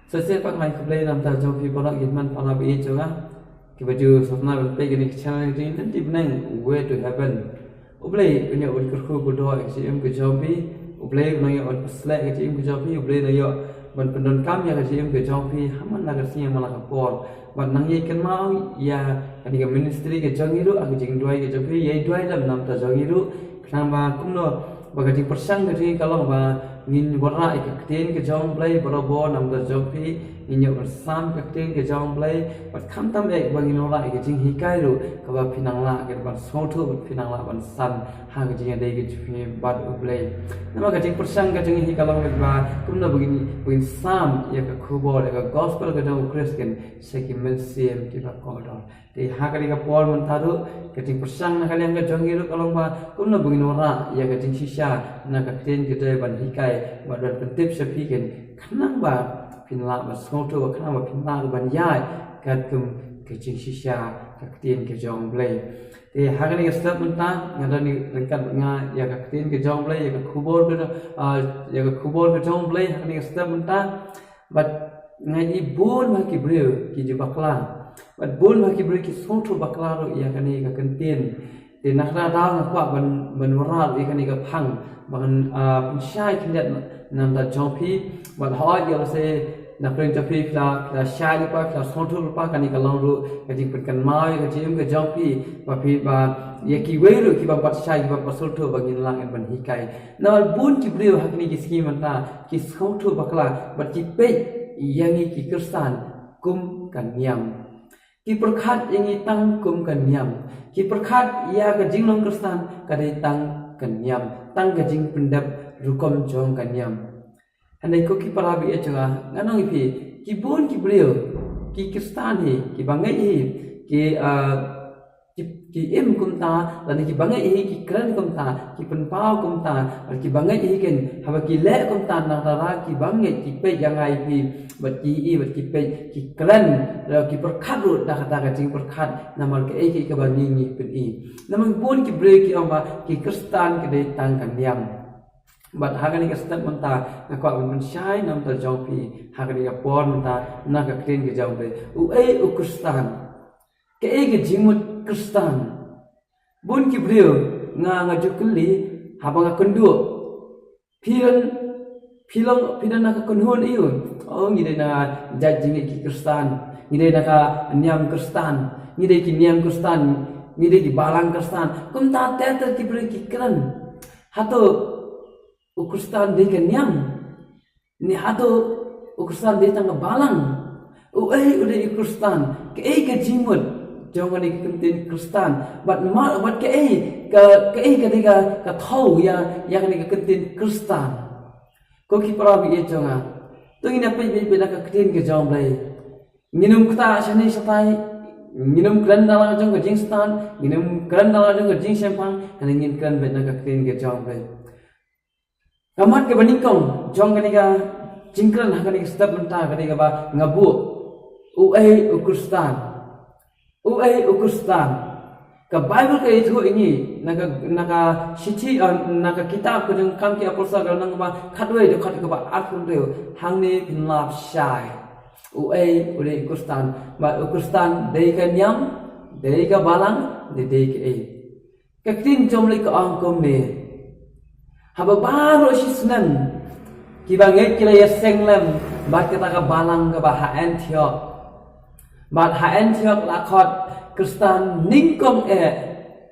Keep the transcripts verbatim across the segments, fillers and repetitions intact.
Sa shisien pat nga ai khublei na ka bynta jong phi baroh ki hynmen para baieit jong nga kiba ju sngewtynnat ban peit ïa kane ka channel jong ngi, Lynti Bneng, Way to Heaven. U Blei un ïoh ban kyrkhu kyrdoh ïa ka jingim ka jong phi. U Blei un ïoh ban pynsleh ïa ka jingim ka jong phi. U Blei un ïoh ban pyndonkam ïa ka jingim ka jong phi ha man la ka sngi ha man la ka por. Bad nang ïai kynmaw ïa kane ka ministry ka jong ngi ruh ha ka jingduwai ka jong phi, ïai duwai lem na ka bynta jong ngi ruh. Khnang ba kumno ba ka jingpyrshang ka jong ngi ka long ba ngin wanrah ïa ka ktien ka jong U Blei barabor na ka bynta jong phi, ngin ïoh ban sam ka ktien ka jong U Blei, bad khamtam eh ba ngin wanrah ïa ka jinghikai ruh kaba phin nang lah ban sngewthuh bad phin nang lah ban san ha ka jingïadei ka jong phi bad U Blei. Namar ka jingpyrshang ka jong ngi hi ka long ba kumno ba ngin, ba ngin sam ïa ka khubor, ïa ka gospel ka jong U Khrist sha ki mynsiem kiba kordor. Te ha kane ka por mynta ruh ka jingpyrshang na ka liang ka jong ngi ruh ka long ba kumno ba ngin wanrah ïa ka jingshisha na ka ktien ka dei ban hikai bad ban pyntip sha phi khnang ba phin lah ban sngewthuh, khnang ba phin lah ban ïaid katkum ka jingshisha ka ktien ka jong U Blei. Te ha kane ka step mynta nga don ryngkat bad nga ïa ka ktien ka jong U Blei, ïa ka khubor ka jong, ah, ïa ka khubor ka jong U Blei ha kane ka step mynta. Bad nga i bun bha ki briew ki ju bakla. Bad bun bha ki briew ki sngewthuh bakla ruh ïa kane ka ktien. Te na kata daw nga kwah ban, ban wanrah ïa kane ka phang ban, ah, pynshai khyndiat na ka bynta jong phi. Bad hooid ïa lehse na pdeng jong phi phi la, phi la shai lypa, phi la sngewthuh lypa, kane ka long ruh ka jingpynkynmaw ïa ka jingim ka jong phi ba phi ba ïa kiwei ruh kiba pat shai kiba pat sngewthuh ba ngin lah ban hikai. Namar bun ki briew ha kine ki sngi mynta ki sngewthuh bakla bad ki peit ïa ngi ki Khristan kum ka niam. Ki pyrkhat ïa ngi tang kum ka niam. Ki pyrkhat ïa ka jinglong Khristan ka dei tang ka niam, tang ka jingpyndep rukom jong ka niam. Hynrei ko ki para baieit jong nga, ngan ong ïa phi, ki bun ki briew, ki Khristan hi, ki bangeit hi, ki, ah, ki, ki im kumta, lane ki bangeit hi, ki kren kumta, ki pynpaw kumta, bad ki bangeit hi ken, haba ki leh kumta na ka daw ki bangeit ki peit ïa nga ïa phi, bad ki ïohi, bad ki peit, ki kren, ki pyrkhat ruh da kata ka jingpyrkhat, namar kaei kaei kaba ngi ngi pyni. Namar bun ki briew ki ong ba ki Khristan ki dei tang ka niam. Bad ha kane ka step mynta nga kwah ban pynshai na ka bynta jong phi ha kane ka por mynta na ka ktien ka jong phi. Uei u Khristan? Kaei ka jingmut Khristan? Bun ki briew nga, nga ju kylli haba nga kynduh. Phi don, phi long, phi don na ka kynhun aiu? Oh, ngi dei na jait jingngeit ki Khristan. Ngi dei na ka niam Khristan. Ngi dei ki niam Khristan. Ngi dei ki balang Khristan. Kumta ter ter ki briew ki kren. Hato u Khristan dei ka niam? Ne hato u Khristan dei tang ka balang? Uei u dei u Khristan? Kaei ka jingmut jong kane ka ktien Khristan? Bad ma, bad kaei ka, kaei ka dei ka, ka thew ïa, ïa kane ka ktien Khristan? Ko ki para baieit jong nga, to ngin ïa peit beit beit na ka ktien ka jong U Blei. Ngin ym ktah shane shatai, ngin ym kren da la ka jong ka jingstad, ngin ym kren da la ka jong ka jingshemphang, hynrei ngin kren beit na ka ktien ka jong U Blei. Ka mat kaba nyngkong jong kane ka jingkren ha kane ka step mynta ka dei kaba nga buh: Uei u Khristan? Uei u Khristan? Ka Baibl ka ïathuh ïa ngi na ka, na ka shithi, eh, na ka kitab ka jong Kam ki Apostol ka lynnong kaba khatwei, dkhot kaba arphew hynriew. Hangne phin lap shai uei u dei u Khristan. Bad u Khristan dei ka niam, dei ka balang, dei, dei kaei? Ka ktien jong U Blei ka ong kumne: Haba baroh shi snem ki bangeit ki la ïaseng lem bad kata ka balang kaba ha Antiok. Bad ha Antiok la khot Khristan nyngkong eh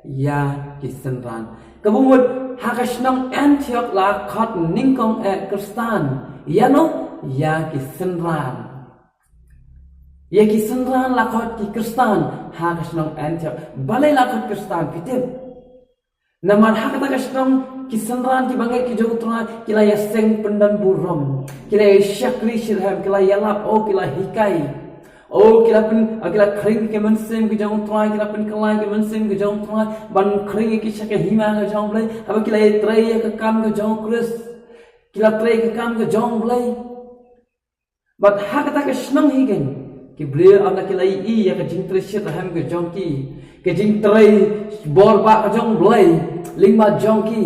ïa ki synran. Kaba mut ha ka shnong Antiok la khot nyngkong eh Khristan. Ïano? Ïa ki synran. Ïa ki synran la khot ki Khristan ha ka shnong Antiok. Balei la khot Khristan, phi tip? Namar ha kata ka shnong ki synran ki bangeit ki jong U Trai ki la ïaseng pyndon burom, ki la ïa shakri shitrhem, ki la ïalap, oh, ki la hikai. Oh, ki la pyn, ah, ki la khring ki mynsiem ki jong U Trai, ki la pynkylla ki mynsiem ki jong U Trai ban khring ïa ki sha ka hima ka jong U Blei. Haba ki la ïatrei ïa ka kam ka jong U Khrist, ki la trei ïa ka kam ka jong U Blei. Bad ha kata ka shnong hi kein ki briew ynda ki la ïohi ïa ka jingtrei shitrhem ka jong ki, ka jingtrei bor bah ka jong U Blei lyngba jong ki,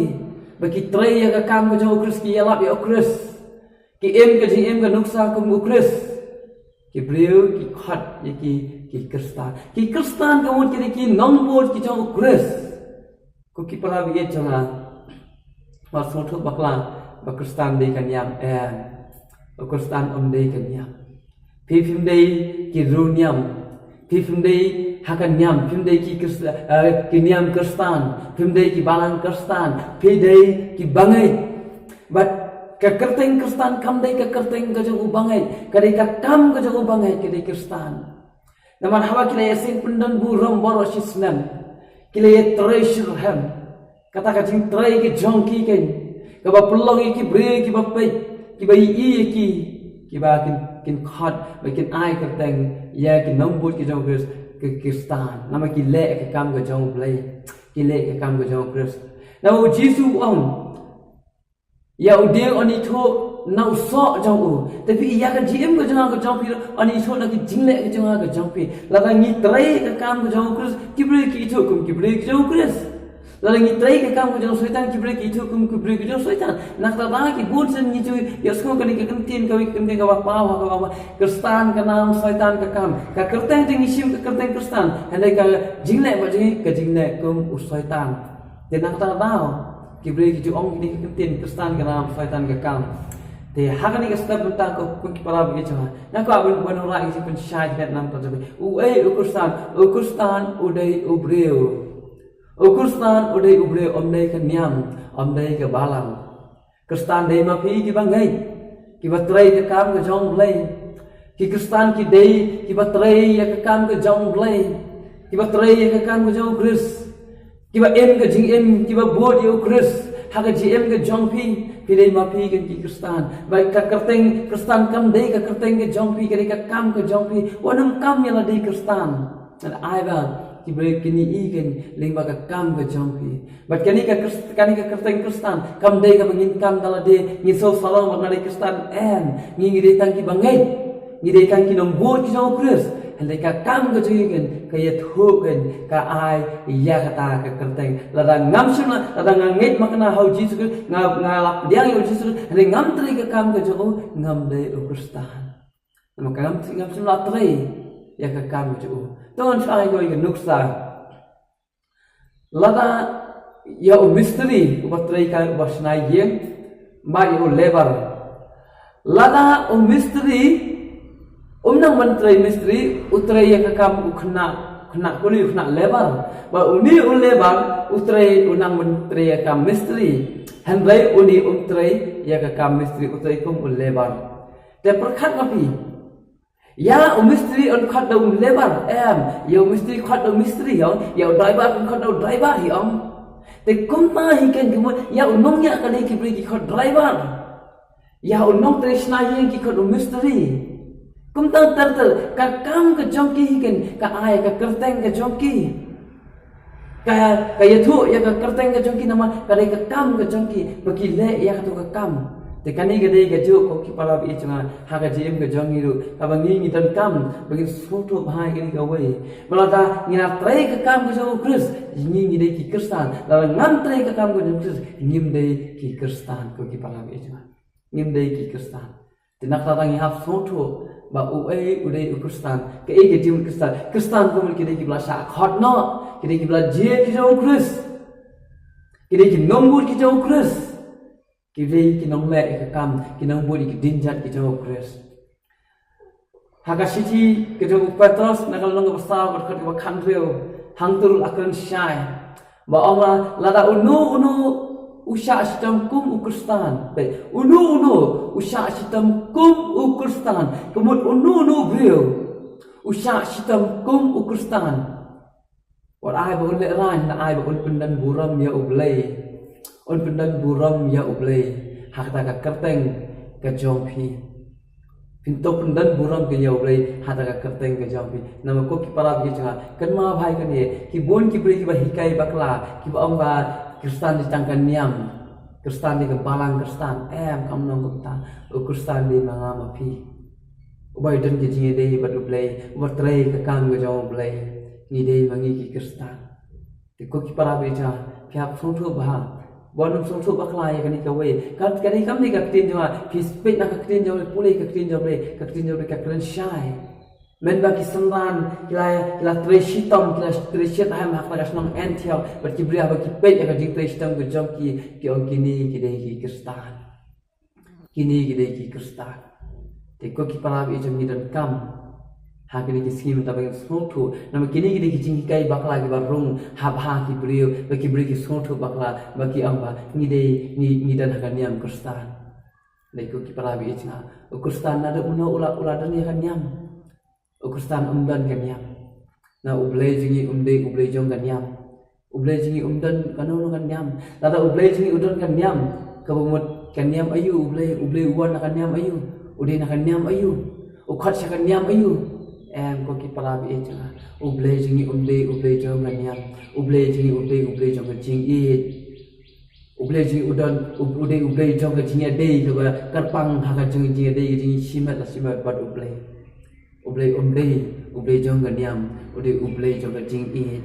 ba ki trei ïa ka kam ka jong U Khrist, ki ïalap ïa U Khrist, ki im ka jingim ka nuksa kum U Khrist. Ki briew ki khot ïa ki, ki Khristan. Ki Khristan ka mut ki dei ki nongbud ki jong u Khrist. Ko ki para bangeit jong nga, wat sngewthuh bakla ba Khristan dei ka niam, em. U Khristan um dei ka niam. Phi phim dei ki riewniam. Phi phim dei ha ka niam, phim dei ki Khris-, eh, ki niam Khristan, phim dei ki balang Khristan, phi dei ki bangeit. Bad ka kyrteng Khristan kam dei ka kyrteng ka jong u bangeit, ka dei ka kam ka jong u bangeit, ka dei Khristan. Namar haba ki la ïaseng pyndonburom baroh shi snem, ki la ïatrei shitrhem. Kata ka jingtrei ka jong ki keiñ, kaba pynlong ïa ki briew kiba peit, kiba ïohi ïa ki, kiba kin, kin khot, ba kin ai kyrteng ïa ki nongbud ki jong u Khrist, ki Khristan. Namar ki leh ka kam ka jong u Blei, ki leh ka kam ka jong u Khrist. Namar u Jisu u ong, ïa u dieng yn ithuh na u soh jong u. Te phi ïa ka jingim ka jong nga ka jong phi, yn ithuh na ki jingleh ka jong nga ka jong phi. Lada ngi trei ka kam ka jong u Khrist, ki briew ki ithuh kum ki briew ki jong u Khrist. Lada ngi trei ka kam ka jong u Soitan, ki briew ki ithuh kum ki briew ki jong u Soitan. Na kata da ki bun sien ngi ju ïohsngew kane ka kyntien, kawei ka kyntien kaba paw ha kaba, Khristan ka nam, Soitan ka kam. Ka kyrteng jong ngi shim ka kyrteng Khristan, hynrei ka jingleh bad jong ngi ka jingleh kum u Soitan. Te na kata ka daw ki briew ki ju ong kine ki kyntien, Khristan ka nam, Soitan ka kam. Te ha kane ka step mynta ko, ko ki para bangeit jong nga, nga kwah ban, ban wanrah ïa ki jingpynshai na ka bynta jong phi. Uei u Khristan? U Khristan u dei u briew. U Khristan u dei u briew, um dei ka niam, um dei ka balang. Khristan dei ma phi kiba ngeit, kiba trei ka kam ka jong u Blei. Ki Khristan ki dei kiba trei ïa ka kam ka jong u Blei, kiba trei ïa ka kam ka jong u Khrist, kiba im ka jingim, kiba bud ïa u Khrist ha ka jingim ka jong phi. Phi dei ma phi keiñ ki Khristan. Bad ka kyrteng Khristan kam dei ka kyrteng ka jong phi, ka dei ka kam ka jong phi. Wat nym kam ïa lade Khristan. Ai ba ki briew kin ïohi keiñ lyngba ka kam ka jong phi. Bad kane ka Khrist-, kane ka kyrteng Khristan kam dei kaba ngin kam da lade, ngin sngew shalom ba nga dei Khristan. Em, ngi, ngi dei tang kiba ngeit. Ngi dei tang ki nongbud ki jong u Khrist. Hynrei ka kam ka jong ngi keiñ ka ïathuh keiñ, ka ai ïa kata ka kyrteng. Lada ngam shym la, lada nga ngeit makna ha u Jisu Khrist, nga, nga la pdiang ïa u Jisu Khrist, hynrei ngam trei ka kam ka jong u, ngam dei u Khristan. Namar ka ngam, ngam shym la trei ïa ka kam ka jong u. To ngan shu ai kawei ka nuksa. Lada ïa u mistri uba trei ka, uba shna ïing, bad ïa u labour. Lada u mistri um nang ban trei mistri, u trei ïa ka kam u khynnah, khynnah kuli, u khynnah labour. Bad une u labour u trei, u nang ban trei ïa ka kam mistri. Hynrei une um trei ïa ka kam mistri, u trei kum u labour. Te pyrkhat ma phi. Ïa u mistri un khot da u labour, em, ïa u mistri khot da u mistri, ïa u driver un khot da u driver, ïa. Te kumta hi keiñ ka mut, ïa u nongñiah kali ki briew ki khot driver. Ïa u nongtrei shna ïing ki khot u mistri. Kumta ter ter, ka kam ka jong ki hi keiñ, ka ai ka kyrteng ka jong ki. Ka, ka ïathuh ïa ka kyrteng ka jong ki namar ka dei ka kam ka jong ki, ba ki leh ïa kato ka kam. Te kane ka dei kajuh ko ki para bangeit jong nga, ha ka jingim ka jong ngi ruh, kaba ngi, ngi donkam ba ngin sngewthuh bha ïa kane kawei. Ba lada ngi la trei ka kam ka jong u Khrist, ngi, ngi dei ki Khristan. Lada ngam trei ka kam ka jong u Khrist, ngim dei ki Khristan, ko ki para bangeit jong nga. Ngim dei ki Khristan. Te na kata ngi hap sngewthuh ba uei u dei u Khristan. Kaei ka jingmut Khristan? Khristan ka mut ki dei kiba la shah khot noh, ki dei kiba la jied ki jong u Khrist, ki dei ki nongbud ki jong u Khrist, ki dei ki nongleh ïa ka kam, ki nongbud ïa ki dienjat ki jong u Khrist. Ha ka shithi ka jong u Petros, na ka lynnong kaba saw, ka dkhot kaba khathynriew, hangto ruh la kren shai. Ba ong ba lada uno uno u shah shitom kum u Khristan. Peit, uno uno u shah shitom kum u Khristan. Ka mut uno uno u briew u shah shitom kum u Khristan. Wat ai ba un lehraiñ, la ai ba un pyndonburom ïa u Blei. Un pyndonburom ïa u Blei ha kata ka kyrteng ka jong phi. Phin to pyndonburom kein ïa u Blei ha kata ka kyrteng ka jong phi. Namar ko ki para bangeit jong nga, kynmaw bha ïa kane, ki bun ki briew kiba hikai bakla, kiba ong ba Khristan dei tang ka niam, Khristan dei ka balang Khristan. Em, kam long kumta. U Khristan dei ma nga ma phi. Uba ïadon ka jingïadei bad u Blei, uba trei ka kam ka jong u Blei. Ngi dei ma ngi ki Khristan. Te ko ki para bangeit jong nga, phi hap sngewthuh bha. Ba nym sngewthuh bakla ïa kane kawei. Ka, kane kam dei ka ktien jong nga, phi peit na ka ktien jong U Blei, pule ka ktien jong U Blei, ka ktien jong U Blei ka kren shai. Mynba ki synran ki la, ki la trei shitom, ki la trei shitom ha kata ka shnong Antiok, bad ki briew haba ki peit ïa ka jingtrei shitom ka jong ki, ki ong kine ki dei ki Khristan. Kine ki dei ki Khristan. Te ko ki para baieit jong ngi, donkam ha kine ki sngi mynta ba ngin sngewthuh, namar kine ki dei ki jinghikai bakla kiba rung ha bha ki briew, ba ki briew ki sngewthuh bakla, ba ki ong ba ngi dei, ngi, ngi don ha ka niam Khristan. Dei ko ki para baieit jong nga, u Khristan naduh mynno u la, u la don ïa ka niam? U Khristan um don ka niam. Na U Blei jong ngi um dei U Blei jong ka niam. U Blei jong ngi um don kano kano ka niam. Lada U Blei jong ngi u don ka niam, kaba mut ka niam aïu U Blei, U Blei u wan na ka niam aïu? U dei na ka niam aïu? U khot sha ka niam aïu? Em, ko ki para baieit jong nga, U Blei jong ngi um dei U Blei jong ka niam. U Blei jong ngi um dei U Blei jong ka jingïeit. U Blei jong ngi u don, u, u dei U Blei jong ka jingïadei, kaba kyrpang ha ka jong ka jingïadei, ka jingshimet la shimet bad U Blei. U Blei um dei U Blei jong ka niam, u dei U Blei jong ka jingïeit.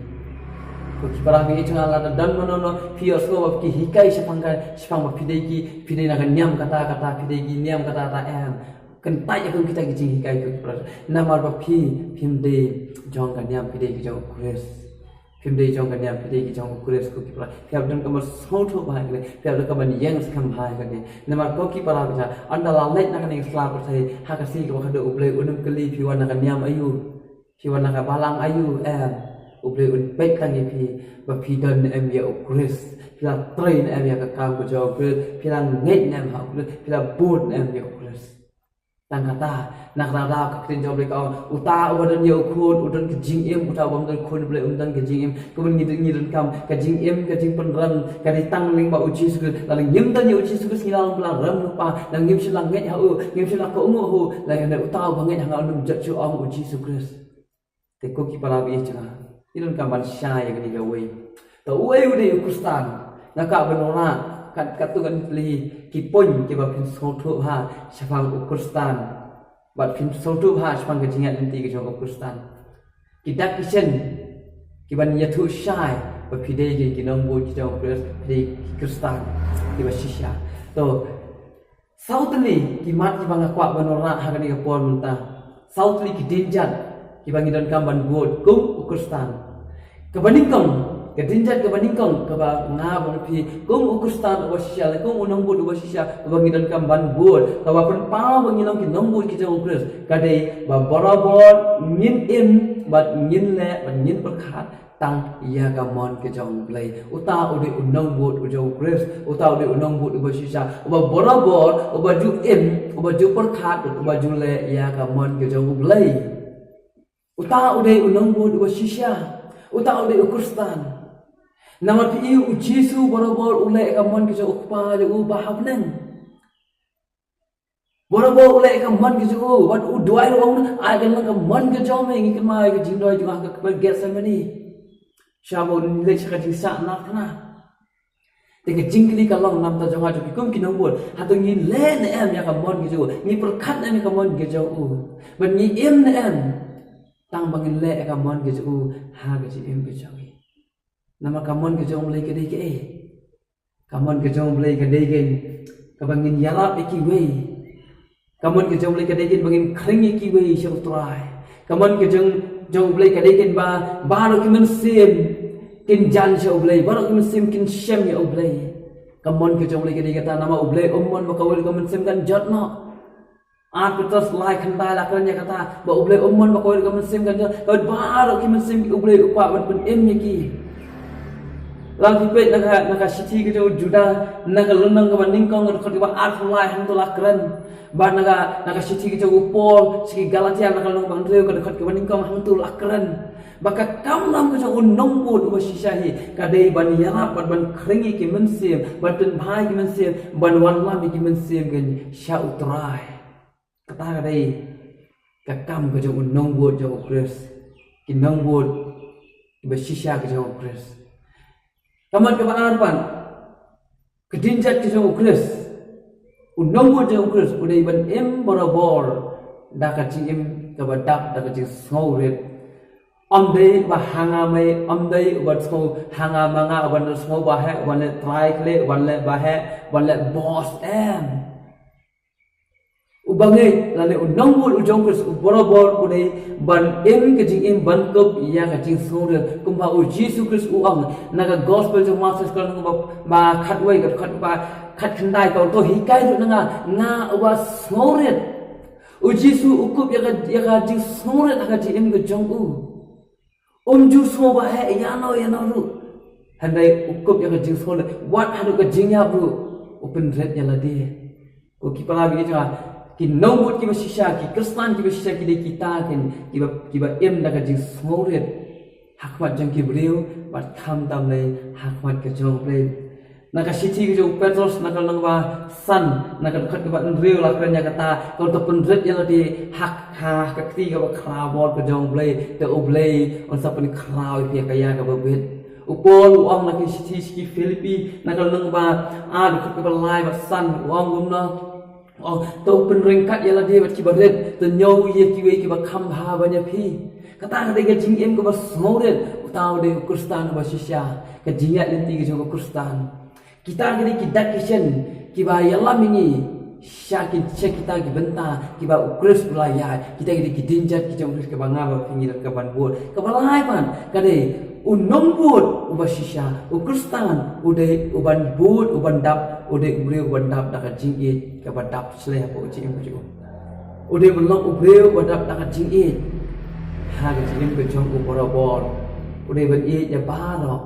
Ko ki para baieit jong nga, lada don mano mano phi ïohsngew ba ki hikai shaphang ka, shaphang ba phi dei ki, phi dei na ka niam kata kata, phi dei ki niam kata kata, em, kyntait ïa kum kita ki jinghikai, ko ki para. Namar ba phi, phim dei jong ka niam, phi dei ki jong U Khrist. Phim dei jong ka niam, phi dei ki jong U Khrist, ko ki para. Phi hap donkam ban sngewthuh bha ïa kane, phi hap donkam ban ïeng skhem bha ïa kane. Namar ko ki para bangeit, ynda la leit na kane ka sla pyrthei, ha ka sngi kaba khadduh U Blei un ym kylli phi wan na ka niam aïu, phi wan na ka balang aïu, em. U Blei un peit tang ïa phi ba phi don ne em ïa U Khrist, phi la trei ne em ïa ka kam ka jong U Khrist, phi la ngeit ne em ha U Khrist, phi la bud ne em ïa U Khrist. Tang kata, na kata ka ktien jong U Blei ka ong, uta uba don ïa u khun u don ka jingim, uta uba ym don khun U Blei um don ka jingim. Kumne ngi don, ngi donkam ka jingim, ka jingpynrem ka dei tang lyngba U Jisu Khrist. Lada ngim don ïa U Jisu Khrist, ngi la long ba la rem lypa, lada ngim shym la ngeit ha u, ngim shym la kohnguh ha u, lada uta uba ngeit ha nga un ym jot shuh, ong U Jisu Khrist. Te ko ki para bangeit jong nga, ngi donkam ban shai ïa kane kawei. To uei u dei u Khristan? Nga kwah ban wanrah kat, katto katne tylli ki point kiba phin sngewthuh bha shaphang u Khristan, bad phin sngewthuh bha shaphang ka jingïaid lynti ka jong u Khristan. Ki dak ki shin kiban ïathuh shai ba phi dei ki, ki nongbud ki jong u Khrist, phi dei ki Khristan kiba shisha. To, saw tylli ki mat kiba nga kwah ban wanrah ha kane ka por mynta. Saw tylli ki dienjat kiba ngi donkam ban bud kum u Khristan. Kaba nyngkong, ka dienjat kaba nyngkong kaba nga bad phi kum u Khristan uba shisha, lane kum u nongbud uba shisha, kaba ngi donkam ban bud, kaba pynpaw ba ngi long ki nongbud ki jong u Khrist, ka dei ba barabor ngin im, bad ngin leh, bad ngin pyrkhat tang ïa ka mon ka jong u Blei. Uta u dei u nongbud u jong u Khrist, uta u dei u nongbud uba shisha, uba barabor, uba ju im, uba ju pyrkhat, uba ju leh ïa ka mon ka jong u Blei. Uta u dei u nongbud uba shisha, uta u dei u Khristan. Namar phi i u Jisu barabor u leh ïa ka mon ka jong u Kpa jong u ba ha bneng. Barabor u leh ka mon ka jong u, wat u duwai ruh u ong, ai ka long ka mon ka jong me, ngi kynmaw ïa ka jingduwai jong u ha ka kper Gethsemane. Sha ba u leit sha ka jingsah na phna. Te ka jingkylli ka long na bynta jong nga jong phi kum ki nongbud, hato ngi leh ne em ïa ka mon ka jong u, ngi pyrkhat ne em ïa ka mon ka jong u, bad ngi im ne em tang ba ngin leh ïa ka mon ka jong u ha ka jingim ka jong ngi. Namar ka mon ka jong u Blei ka dei kaei? Ka mon ka jong u Blei ka dei kein kaba ngin ïarap ïa kiwei. Ka mon ka jong u Blei ka dei kein ba ngin khring ïa kiwei sha u Trai. Ka mon ka jong, jong u Blei ka dei kein ba baroh ki mynsiem kin jan sha u Blei, baroh ki mynsiem kin shem ïa u Blei. Ka mon ka jong u Blei ka dei kata, namar u Blei um mon ba kawei ruh ka mynsiem kan jot noh. Ar Petros lai khyndai la kren ïa kata, ba u Blei um mon ba kawei ruh ka mynsiem kan jot, kawei baroh ki mynsiem u Blei u kwah ban pynim ïa ki. Lada phi peit na ka, na ka shithi ka jong u Juda, na ka lynnong kaba nyngkong, ka dkhot kaba arphew lai, hangto la kren. Bad na ka, na ka shithi ka jong u Paul sha ki Galatia, na ka lynnong kaba hynriew, ka dkhot kaba nyngkong, hangto la kren ba ka kam lam ka jong u nongbud uba shisha hi ka dei ban ïarap bad ban khring ïa ki mynsiem, ban pynbha ïa ki mynsiem, ban wallam ïa ki mynsiem kein sha u Trai. Kata ka dei ka kam ka jong u nongbud jong u Khrist, ki nongbud kiba shisha ka jong u Khrist. Ka mat kaba ar pat, ka dienjat ka jong u Khrist, u nongbud jong u Khrist u dei ban im barabor da ka jingim kaba dap, da ka jingsngewrit. Ym dei ba hanga mei, ym dei ba sngew hanga manga, ban sngew ba heh, ban leh trai kle, ban leh ba heh, ban leh boss em. U bangeit lane u nongbud u jong Khrist u borabor u dei ban im ka jingim ban kup ïa ka jingsngewrit, kumba u Jisu Khrist u ong na ka gospel jong Mathaios ka lynnong ba khatwei ka khat ba khatkhyndai ka ong, to hikai ruh na nga, nga uba sngewrit. U Jisu u kup ïa ka ïa ka jingsngewrit ha ka jingim ka jong u. Um ju sngew ba heh ïano ïano ruh. Hynrei u kup ïa ka jingsngewrit, wat haduh ka jingïap ruh u pynrit ïa lade. Ko ki para bangeit jong nga, ki nongbud kiba shisha, ki Khristan kiba shisha ki dei kita kin kiba kiba im da ka jingsngewrit ha khmat jong ki briew bad khamtam lei ha khmat ka jong U Blei. Na ka shithi ka jong u Petros na ka lynnong ba san na ka dkhot kaba hynriew la kren ïa kata, ka ong to pynrit ïa lade ha ka kti kaba khraw bor ka jong U Blei, te U Blei un sa pynkhraw ïa phi ha ka ïa kaba bit. U Paul u ong na ka shithi sha ki Philippi na ka lynnong ba ar dkhot kaba lai bad san u ong kumno. Oh, to pynryngkat ïa lade bad kiba rit, to ñiew ïa kiwei kiba kham bha ban ïa phi. Kata ka dei ka jingim kaba sngewrit, uta u dei u Khristan uba shisha, ka jingïaid lynti ka jong u Khristan. Kita ki dei ki dak ki shen kiba ïalam ïa ngi sha ki sha kita ki bynta kiba u Khrist u la ïaid. Kita ki dei ki dienjat ki jong u Khrist kaba nga bad phi ngi donkam ban bud. Kaba lai pat ka dei u nongbud uba shisha, u Khristan u dei uban bud, uban dap, u dei u briew uban dap da ka jingïeit kaba dap shlei hapoh ka jingim ka jong u. U dei ban long u briew uba dap da ka jingïeit ha ka jingim ka jong u borabor. U dei ban ïeit ïa baroh,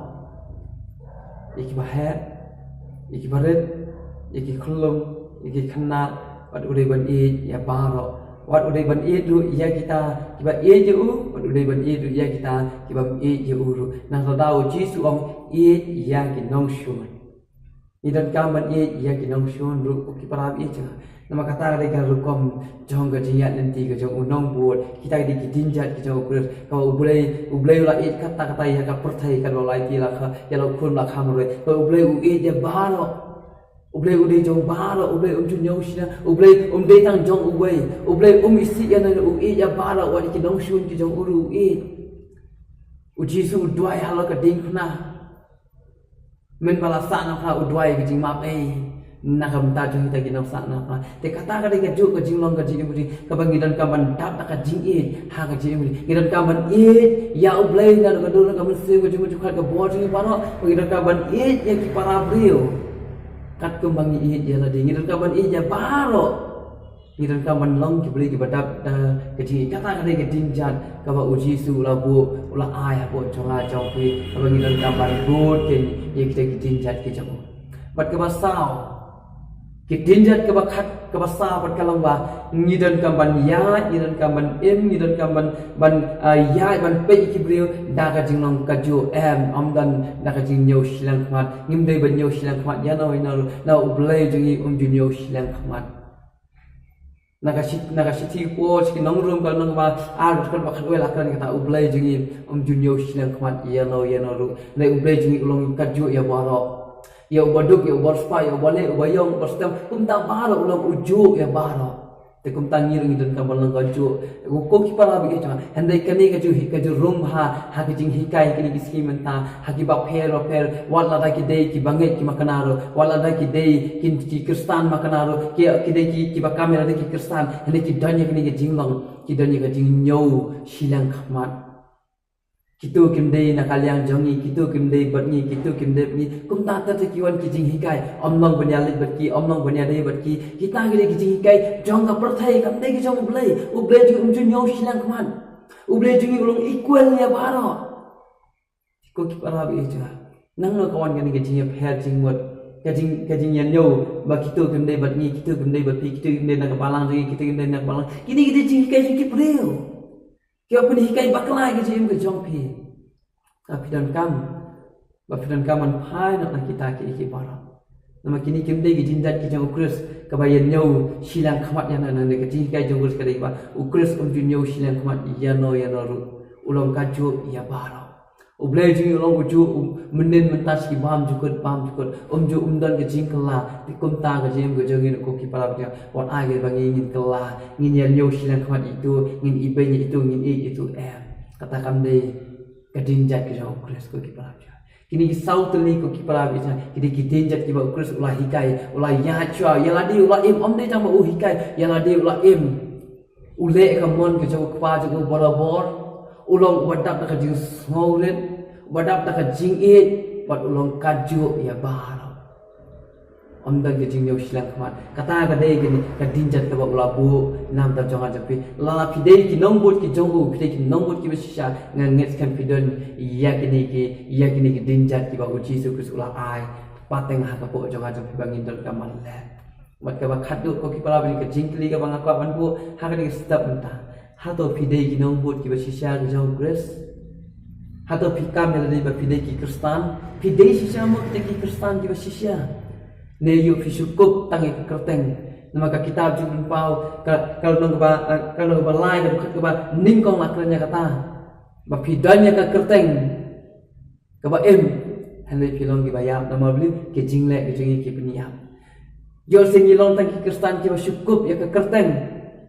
ïa kiba heh, ïa kiba rit, ïa ki khyllung, ïa ki khynnah, bad u dei ban ïeit ïa baroh. Bad u dei ban ïeit ruh ïa kita kiba ïeit ïa u, bad u dei ban ïeit ruh ïa kita kiba ym ïeit ïa u ruh. Nangta u Jisu u ong ïeit ïa ki nongshun. Ngi donkam ban ïeit ïa ki nongshun ruh, ko ki para bangeit jong nga. Namar kata ka dei ka rukom jong ka jingïaid lynti ka jong u nongbud. Kita ki dei ki dienjat ki jong u Khrist. Kaba U Blei, U Blei u la ïeit katta katta ïa ka pyrthei, katba u la ïeit ïa la ka, ïa la u khun la kham roi. Kaba U Blei u ïeit ïa baroh. U Blei u dei jong baroh, U Blei um ju ñiew shiliang, U Blei um dei tang jong uwei. U Blei um isih ïa na u ïeit ïa baroh, wat ïa ki nongshun ki jong u ruh u ïeit. U Jisu u duwai halor ka diengphna. Mynba la sahnarphna u duwai ka jingmap ei na ka bynta jong kita ki nongsahnarphna. Te kata ka dei kajuh ka jinglong ka jingim ka jong ngi, kaba ngi donkam ban dap da ka jingïeit ha ka jingim ka jong ngi. Ngi donkam ban ïeit ïa U Blei naduh ka dur ka mynsiem ka jong u, ka bor jong ngi baroh. Ngi donkam ban ïeit ïa ki para briew katkum ba ngi ïeit ïa lade. Ngi donkam ban ïeit ïa baroh. Ngi donkam ban long ki briew kiba dap da ka jingïeit. Kata ka dei ka dienjat kaba u Jisu u la buh, u la ai hapoh jong nga jong phi, kaba ngi donkam ban bud kein ïa kita ki dienjat ki jong u. Bad kaba saw, ki dienjat kaba khat, kaba saw bad ka long ba ngi donkam ban ïaid, ngi donkam ban im, ngi donkam ban ban, ah, ïaid ban peit ïa ki briew da ka jinglong kajuh, em, ym don da ka jingñiew shiliang khmat. Ngim dei ban ñiew shiliang khmat ïano ïano ruh, namar U Blei jong ngi um ju ñiew shiliang khmat. Na ka shi-, na ka shithi u Paul sha ki nong Rom ka lynnong ba ar, ka dkhot ba khatwei la kren kata, U Blei jong ngi um ju ñiew shiliang khmat ïano ïano ruh. Hynrei U Blei jong ngi u long kajuh ïa baroh. Ïa uba duk, ïa uba riewspah, ïa uba leh, uba ïong, uba stem, kumta baroh u long ujuh ïa baroh. Te kumta ngi ruh ngi donkam ban long kajuh. Ko ki para bangeit jong nga, hynrei kane kajuh hi, kajuh rung bha ha ka jinghikai kine ki sngi mynta, ha kiba pher ba pher, wat lada ki dei kiba ngeit ki makna ruh, wat lada ki dei ki, ki Khristan makna ruh, ki, ki dei ki, kiba kam ïa lade ki Khristan, hynrei ki don ïa kane ka jinglong, ki don ïa ka jingñiew shiliang khmat. Kito kim dei na ka liang jong ngi, kito kim dei bad ngi, kito kim dei bad ngi. Kumta te ki wan ki jinghikai, ym long ban ïaleit bad ki, ym long ban ïadei bad ki. Kita ki dei ki jinghikai jong ka pyrthei, kam dei ki jong U Blei. U Blei jong ngi um ju ñiew shiliang khmat. U Blei jong ngi u long equal ïa baroh. Ko ki para bangeit jong nga, nangno ka wan kane ka jingïapher jingmut, ka jing, ka jingïañiew ba kito kim dei bad ngi, kito kim dei bad phi, kito kim dei na ka balang jong ngi, kito kim dei na ka balang. Kine ki dei jinghikai jong ki briew. Kiba pynhikai bakla ïa ka jingim ka jong phi. Ka phi donkam, ba phi donkam ban phai noh na kita kiei kiei baroh. Namar kine kim dei ki dienjat ki jong u Khrist, kaba ïañiew shiliang khmat ïano ïano, ka jinghikai jong u Khrist ka dei ba u Khrist um ju ñiew shiliang khmat ïano ïano ruh. U long kajuh ïa baroh. U Blei jong ngi u long ujuh, u, mynnin mynta sha ki bymjukut bymjukut. Um ju, um don ka jingkylla. Te kumta ka jingim ka jong ngi, ko ki para bangeit, wat ai ba ngi ngin kylla, ngin ïañiew shiliang khmat ïa itu, ngin ibeiñ ïa itu, ngin ïeit ïa itu, em. Kata kam dei ka dienjat ka jong u Khrist, ko ki para bangeit. Kine ki saw tylli, ko ki para bangeit, ki dei ki dienjat kiba u Khrist u la hikai, u la ïa shuwa, ïa lade u la im, ym dei tang ba u hikai, ïa lade u la im. U leh ka mon ka jong u Kpa jong u barabor, u long uba dap da ka jingsngewrit, uba dap da ka jingïeit, bad u long kajuh ïa baroh. Ym don ka jingñiew shlem khmat. Kata ka dei kane ka dienjat kaba u la buh na ka bynta jong nga jong phi. Lada phi dei ki nongbud ki jong u, phi dei ki nongbud kiba shisha, nga ngeit skhem phi don ïa kine ki, ïa kine ki dienjat kiba u Jisu Khrist u la ai pateng ha ka pok jong nga jong phi ba ngin donkam ban leh. Bad kaba khatduh, ko ki para bangeit, ka jingkylli kaba nga kwah ban buh ha kane ka step mynta. Hato phi dei ki nongbud kiba shisha ki jong u Khrist? Hato phi kam ïa lade ba phi dei ki Khristan? Phi dei shisha mo kita ki Khristan kiba shisha? Ne ïoh phi shu kup tang ïa ka kyrteng? Namar ka kitab Jingpynpaw ka, ka lynnong kaba, ka lynnong kaba lai, ka dkhot kaba nyngkong la kren ïa kata ba phi don ïa ka kyrteng kaba im, hynrei phi long kiba ïap, namar balei? Ki jingleh ki jong ngi ki pynïap. Ïoh shisha ngi long tang ki Khristan kiba shu kup ïa ka kyrteng,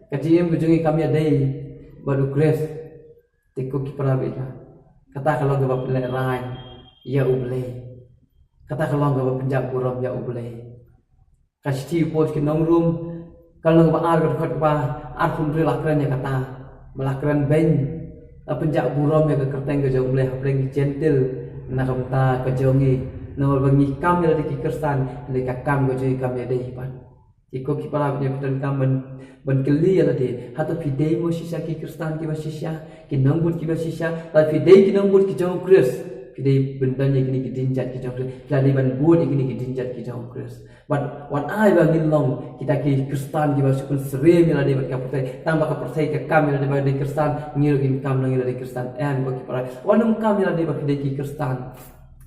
ka jingim ka jong ngi kam ïadei bad u Khrist. Te ko ki para bangeit, kata ka long kaba pynlehraiñ ïa U Blei. Kata ka long kaba pynjah burom ïa U Blei. Ka shithi u Paul sha ki nong Rom, ka lynnong ba ar, ka dkhot ba arphew hynriew la kren ïa kata. Ba la kren beiñ, la pynjah burom ïa ka kyrteng ka jong U Blei hapdeng ki Jentil na ka bynta ka jong ngi. Namar ba ngi kam ïa lade ki Khristan, hynrei ka kam ka jong ngi kam ïadei pat. Te ko ki para bangeit, phi donkam ban, ban kylli ïa lade, hato phi dei mo shisha ki Khristan kiba shisha, ki nongbud kiba shisha? Lada phi dei ki nongbud ki jong u Khrist, phi dei ban don ïa kine ki dienjat ki jong u Khrist. Phi la dei ban bud ïa kine ki dienjat ki jong u Khrist. Bad wat ai ba ngin long kita ki Khristan kiba shu pynsyriem ïa lade bad ka pyrthei. Tang ba ka pyrthei ka kam ïa lade ba dei Khristan, ngi ruh ngin kam long ïa lade Khristan. Em, ko ki para. Wat nym kam ïa lade ba phi dei ki Khristan.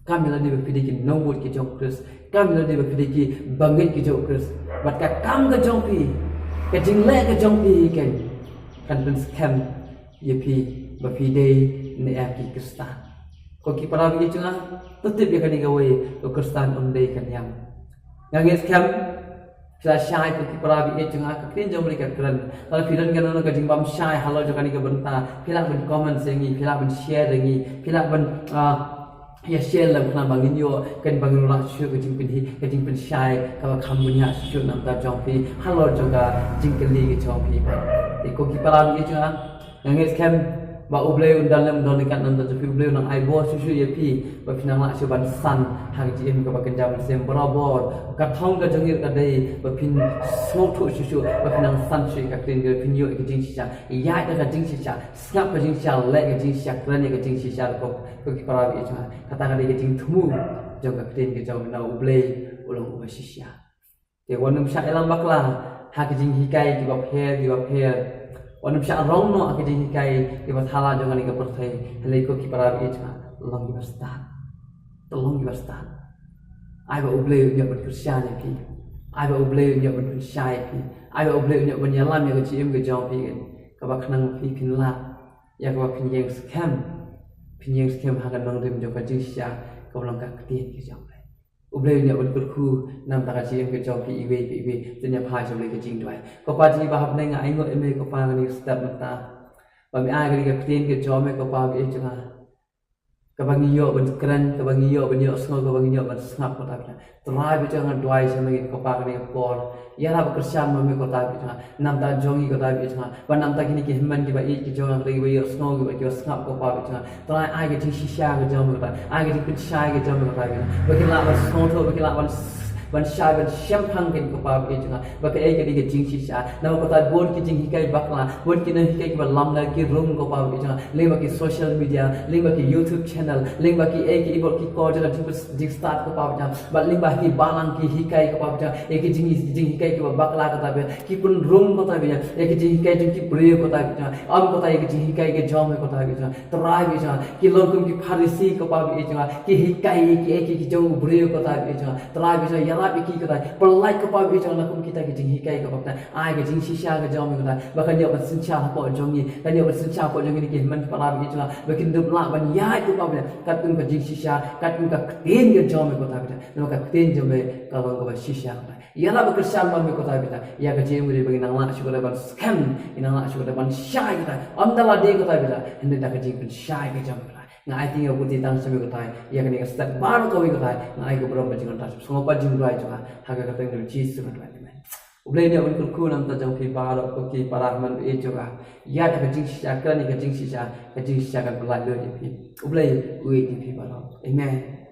Kam ïa lade ba phi dei ki nongbud ki jong u Khrist. Kam ïa lade ba phi dei ki bangeit ki jong u Khrist. Bad ka kam ka jong phi, ka jingleh ka jong phi kan, kan pynskhem ïa phi ba phi dei ne em ki Khristan. Ko ki para bangeit jong nga, to tip ïa kane kawei, u Khristan um dei ka niam. Nga ngeit skhem phi la shai, ko ki para bangeit jong nga, ka ktien jong U Blei ka kren. Lada phi don kano kano ka jingbymshai halor jong kane ka bynta, phi lah ban comment sha ngi, phi lah ban share da ngi, phi lah ban, ah, ïa share lem khnang ba ngin ïoh, kan ba ngin ïoh shuh ka jingpynhi, ka jingpynshai kaba kham bniah shuh na ka bynta jong phi halor jong ka jingkylli ka jong phi. Te ko ki para bangeit jong nga, nga ngeit skhem ba U Blei un don lem, un don ryngkat na ka bynta jong phi. U Blei un nang ai bor shuh shuh ïa phi ba phin nang lah shuh ban san ha ka jingim kaba kynja mynsiem. Barabor ka thong ka jong ngi ka dei ba phin sngewthuh shuh shuh, ba phin nang san shuh ïa ka ktien, ba phin ïoh ïa ka jingshisha, ïaid da ka jingshisha, sngap ka jingshisha, leh ka jingshisha, kren ïa ka jingshisha. Ko, ko ki para bangeit jong nga, kata ka dei ka jingthmu jong ka ktien ka jong U Blei, u long uba shisha. Te wat nym shah ïalam bakla ha ki jinghikai kiba pher kiba pher. Wat nym shah rong noh ha ki jinghikai kiba thala jong kane ka pyrthei. Hynrei ko ki para bangeit jong nga, long kiba stad. To long kiba stad. Ai ba U Blei un ïoh ban kyrshan ïa phi. Ai ba U Blei un ïoh ban pynshai ïa phi. Ai ba U Blei un ïoh ban ïalam ïa ka jingim ka jong phi, kaba khnang ba phi phin lah ïa kaba phin ïeng skhem. Phin ïeng skhem ha ka nongrim jong ka jingshisha kaba long ka ktien ka jong U Blei. U Blei un ïoh ban kyrkhu na ka bynta ka jingim ka jong phi iwei pa iwei. Te ngin ïa phai sha U Blei ka jingduwai. Ko Pa jong ngi ba ha bneng, nga ainguh ïa me ko Pa, kane ka step mynta, ba me ai kane ka ktien ka jong me ko Pa, bangeit jong nga, kaba ngi ïoh ban kren, kaba ngi ïoh ban ïohsngew, kaba ngi ïoh ban sngap ko Trai bangeit jong nga. Trai bangeit jong nga, nga duwai sha me ko Pa kane ka por. Ïarap kyrshan ma me ko Trai bangeit jong nga, na ka bynta jong ngi ko Trai bangeit jong nga, bad na ka bynta kine ki hynmen kiba ïeit ki jong nga, kiba ïohsngew, kiba, kiba sngap ko Pa bangeit jong nga. Trai ai ka jingshisha ka jong me ko Trai, ai ka jingpynshai ka jong me ko Trai bangeit jong nga, ba kin lah ban sngewthuh, ba kin lah ban s-, ban shai, ban shemphang kein ko Pa bangeit jong nga, ba kaei ka dei ka jingshisha. Namar ko Trai bun ki jinghikai bakla, bun ki nonghikai kiba lamler ki rung ko Pa bangeit jong nga, lyngba ki social media, lyngba ki YouTube channel, lyngba kiei kiei baroh ki kor jong ka jingpyn-, jingstad ko Pa bangeit jong nga, bad lyngba ki balang ki hikai ko Pa bangeit jong nga ïa ki jing, jinghikai kiba bakla ko Trai bangeit jong nga, ki pynrung ko Trai bangeit jong nga ïa ki jinghikai jong ki briew ko Trai bangeit jong nga. Ym ko Trai ïa ki jinghikai ki jong me ko Trai bangeit jong nga. Trai bangeit jong nga, ki long kum ki Pharisi ko Pa bangeit jong nga, ki hikai ïa kiei kiei ki jong u briew ko Trai bangeit jong nga. Trai bangeit jong nga, Lap ïa ki ko Trai, pynlait ko Pa ba ïeit jong nga na kum kita ki jinghikai ko Pa ba ïeit. Ai ka jingshisha ka jong me ko Trai, ba kan ïoh ban synshar hapoh jong ngi, kan ïoh ban synshar hapoh jong ngi ki hynmen ki para ba ïeit jong nga, ba kin dup lah ban ïaid ko Pa ba ïeit, katkum ka jingshisha, katkum ka ktien ka jong me ko Trai ba ïeit. Namar ka ktien jong me ka long kaba shisha ko Trai. Ïa la ba kyrshan bad me ko Trai ba ïeit, ïa ka jingim ba ngi nang lah shuh ko Trai ban skhem, ngi nang lah shuh ko Trai ban shai ko Trai. Ym da lade ko Trai ba ïeit, hynrei da ka jingpynshai ka jong me ko Trai. Nga ai ïa ngi, nga kyrkhu tang sha me ko Trai, ïa kane ka step baroh kawei ko Trai, nga ai ka burom bad jingkyrkhu, sngewbha bad jingduwai jong nga, ha ka kyrteng jong U Jisu nga duwai, amen. U Blei un kyrkhu na ka bynta jong phi baroh ko ki para hynmen ba ïeit jong nga. Ïa ka jingshisha, kren ïa ka jingshisha, ka jingshisha kan pynlait lut ïa phi. U Blei u ïeit ïa phi baroh. Amen.